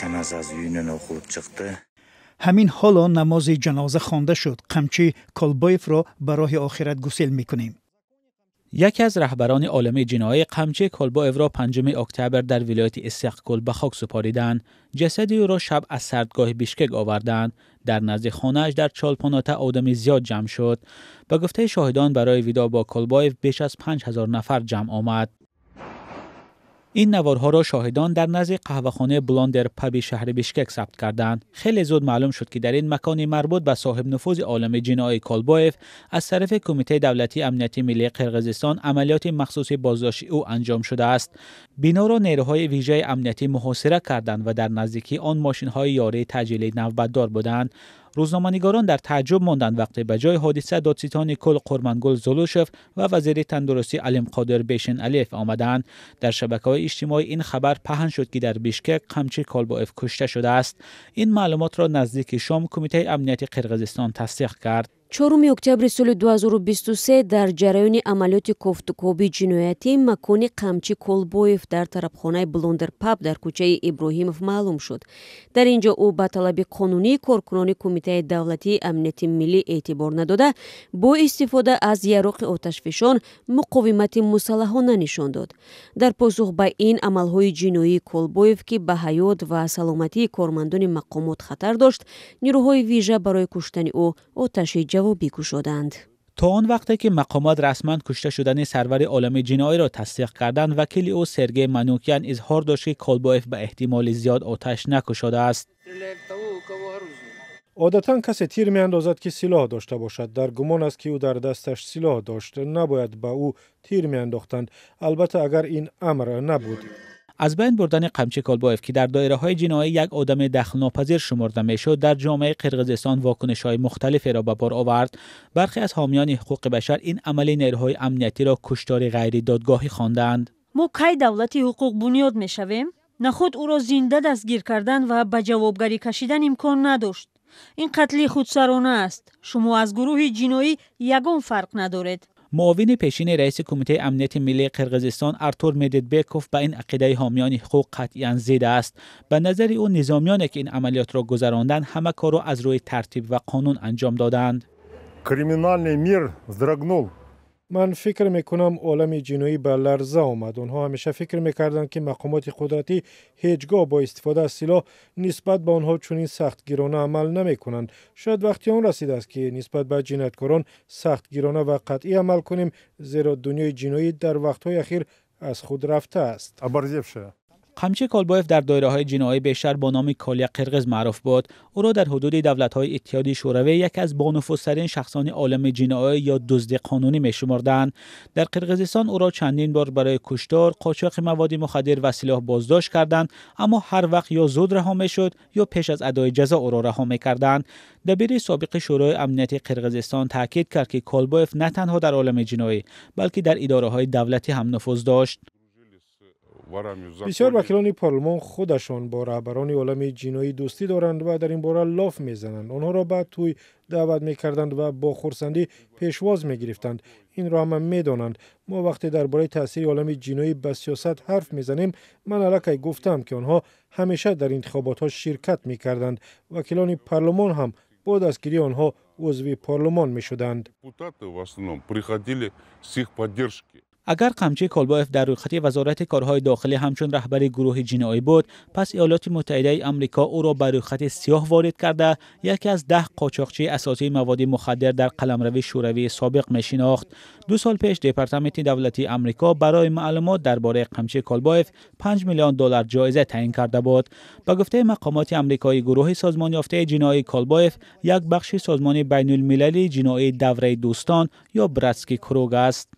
Жаназасы үйүнөн окулуп чыкты. Ҳамин ҳоло намози ҷаноза хонда шуд. Қамчи Колбоевро ба роҳи охират гусел мекунем. Яке аз раҳбарони олами ҷиноӣ Қамчи Колбоевро 5 октябр дар вилояти Иссиқкӯл ба хок супориданд. Ҷасади ӯро шаб аз сардгоҳи Бишкек оварданд. Дар назди хонааш дар Чолпонота одами зиёд ҷамъ шуд. Ба гуфтаи шоҳидон, барои видоъ бо Колбоев беш аз 5000 нафар ҷамъ омад. Ин наворҳоро шоҳидон дар назди қаҳвахонаи Блондер паби шаҳри Бишкек сабт карданд. Хеле зуд маълум шуд, ки дар ин макони марбут ба соҳибнуфузи олами ҷиноии Колбоев аз тарафи Кумитаи давлатии амнияти миллии Қирғизистон амалиёти махсуси боздошти ӯ анҷом шудааст. Биноро нерӯҳои вижаи амниятӣ муҳосира карданд ва дар наздикии он мошинҳои ёрии таъҷилӣ навбатдор буданд. Рӯзноманигорон дар таъҷуб монданд, вақте ба ҷои ҳодиса додситони кул Қурмангул Зулушев ва вазири тандурустӣ Алимқодир Бешиналиев омаданд. Дар шабакаҳои иҷтимоӣ ин хабар паҳн шуд, ки дар Бишкек Қамчи Колбоев кушта шудааст. Ин маълумотро наздики шом Кумитаи амнияти Қирғизистон тасдиқ кард. 4 октябри соли 2023 дар ҷараёни амалиёти кофтукоби ҷиноятӣ макони Қамчи Колбоев дар тарабхонаи Блондер паб дар кӯчаи Иброҳимов маълум шуд. Дар ин ҷо ӯ ба талаби қонунии коркунони Кумитаи давлатии амнияти миллӣ эътибор надода, бо истифода аз яроқи оташфишон муқовимати мусаллаҳона нишон дод. Дар посух ба ин амалҳои ҷиноии Колбоев, ки ба ҳаёт ва саломатии кормандони мақомот хатар дошт, нирӯҳои вижа барои куштани ӯ оташи ҷавобӣ кушоданд. То он вақте ки мақомот расман кушта шудани сарвари олами ҷиноиро тасдиқ карданд, вакили ӯ Сергей Манукян изҳор дошт, ки Колбоев ба эҳтимоли зиёд оташ накушодааст. Одатан касе тир меандозад, ки силоҳ дошта бошад. Дар гумон аст, ки ӯ дар дасташ силоҳ дошт. Набояд ба ӯ тир меандохтанд, албатта, агар ин амр набуд. Аз байн бурдани Қамчи Колбоев, ки дар доираҳои ҷиноӣ як одами дахлнопазир шумурда мешуд, дар ҷомеаи Қирғизистон вокунишҳои мухталиферо ба бор овард. Бархе аз ҳомиёни ҳуқуқи башар ин амали нерӯҳои амниятиро куштори ғайридодгоҳӣ хондаанд. Мо кай давлати ҳуқуқ бунёд мешавем? Нахуд ӯро зинда дастгир кардан ва ба ҷавобгарӣ кашидан имкон надошт. Ин қатли худсарона аст. Шумо аз гурӯҳи ҷиноӣ ягон фарқ надоред. Муовини пешини раиси Кумитаи амнияти миллии Қирғизистон Артур Медетбеков ба ин ақидаи ҳомиёни ҳуқуқ қатъиян зид аст. Ба назари ӯ, низомиёне ки ин амалиётро гузаронданд, ҳама корро аз рӯи тартиб ва қонун анҷом доданд. Криминальный мир вздрогнул. Ман фикр мекунам, олами ҷиноӣ ба ларза омад. Онҳо ҳамеша фикр мекарданд, ки мақомоти қудратӣ ҳеҷ гоҳ бо истифода аз силоҳ нисбат ба онҳо чунин сахтгирона амал намекунанд. Шояд вақти он расидааст, ки нисбат ба ҷинояткорон сахтгирона ва қатъӣ амал кунем, зеро дунёи ҷиноӣ дар вақтҳои ахир аз худ рафтааст. Оборзевшая. Қамчи Колбоев дар доираҳои ҷиноӣ бештар бо номи Колия Қирғиз маъруф буд. Ӯро дар ҳудуди давлатҳои Иттиҳоди Шӯравӣ яке аз бонуфузтарин шахсони олами ҷиноӣ ё дузди қонунӣ мешумурданд. Дар Қирғизистон ӯро чандин бор барои куштор, қочоқи маводи мухаддир ва силоҳ боздошт карданд, аммо ҳар вақт ё зуд раҳо мешуд, ё пеш аз адои ҷазо ӯро раҳо мекарданд. Дабири собиқи Шӯрои амнияти Қирғизистон таъкид кард, ки Колбоев на танҳо дар олами ҷиноӣ, балки дар идораҳои давлатӣ ҳам нуфуз дошт. Бисёр вакилони парлумон худашон бо раҳбарони олами ҷиноӣ дӯстӣ доранд ва дар ин бора лоф мезананд. Онҳоро ба тӯй даъват мекарданд ва бо хурсандӣ пешвоз мегирифтанд. Инро ҳама медонанд. Мо вақте дар бораи таъсири олами ҷиноӣ ба сиёсат ҳарф мезанем, ман аллакай гуфтам, ки онҳо ҳамеша дар интихоботҳо ширкат мекарданд. Вакилони парлумон ҳам бо дастгирии онҳо узви парлумон мешуданд. В основном приходили с их поддержки. Агар Қамчи Колбоев дар рӯйхати Вазорати корҳои дохилӣ ҳамчун раҳбари гурӯҳи ҷиноӣ буд, пас Иёлоти Муттаҳидаи Амрико ӯро ба рӯйхати сиёҳ ворид карда, яке аз 10 қочоқчии асосии маводи мухаддир дар қаламрави Шӯравии собиқ мешинохт. 2 сол пеш Департаменти давлатии Амрико барои маълумот дар бораи Қамчи Колбоев 5 миллион доллар ҷоиза таъин карда буд. Ба гуфтаи мақомоти амрикоӣ, гурӯҳи созмонёфтаи ҷиноии Колбоев як бахши созмони байнулмилалии ҷиноии Давраи дӯстон ё Братский круг аст.